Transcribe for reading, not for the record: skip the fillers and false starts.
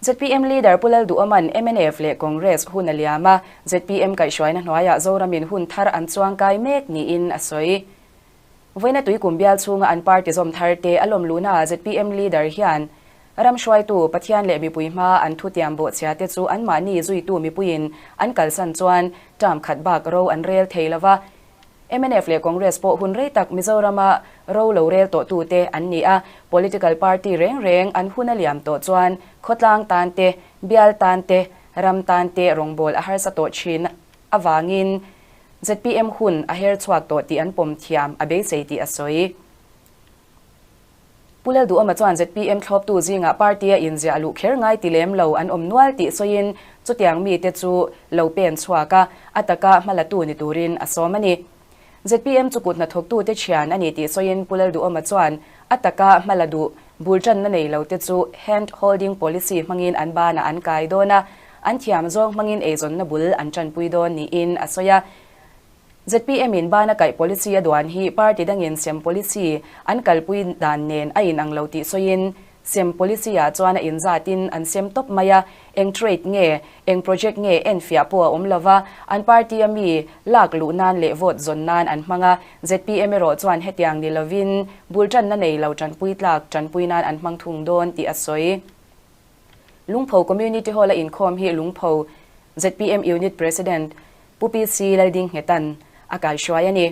ZPM Leader Pu Lalduhawma'n mnf leh Congress hun a liam a, ZPM kaihhruaina hnuaiah Zoramin hun thar an chuangkai mek niin a sawi. Vawiina Tuikum bial chhunga an party zawm thar te a lawm luhnaah ZPM Leader hian ram hruaitu, Pathian leh mipui hmaa an thutiam bawhchhia te chu anmahni zuitu mipuiin an kalsan chuan term khat bak ro an rel thei lova, Mnf leh Congress pawh hun rei tak Mizorama ro lo rel tawhtute an ni a, political party reng reng an hun a liam tawh chuan khawtlang tan te, bial tan te, ram tan te rawngbâwl a harsa tawh thin avangin zpm hun a her chhuak tawh tih an pawm thiam a beisei tih a sawi. Pu Lalduhawma chuan zpm thlawptu zingah party a inziah luh kher ngai ti lem lo an awm nual tih sawiin chutiang mite chu lo pen chhuak a, a taka hmalatu ni turin a sawm a ni. Zpm chu kut hnathawktute thian a ni tih sawiin Pu Lalduhawma chuan a taka hmala duh bul tanna nei lote chu hand holding policy hmangin an banah an kai dawn a, an thiam zawng hmangin eizawnna bul an tanpui dawn niin a sawi a. Zpm in bana kaih policy a duan hi party dangin sem policy an kalpui dan nen a inang lo tih sawiin, sem policy ah chuan a inzatin an sem tawp mai a, eng trade nge, eng project nge enfiah pawh a awm lova, an party a mi lak luh nan leh vote zawn nan an hmang a, zpm erawh chuan hetiang ni lovin bul tanna nei lo tanpui tlak tanpui nan an hmang thung dawn tih a sawi. Lungpho Community Hall a inkhawm hi Lungpho zpm Unit President Pu PC Laldinghnetan a kaihruai a ni.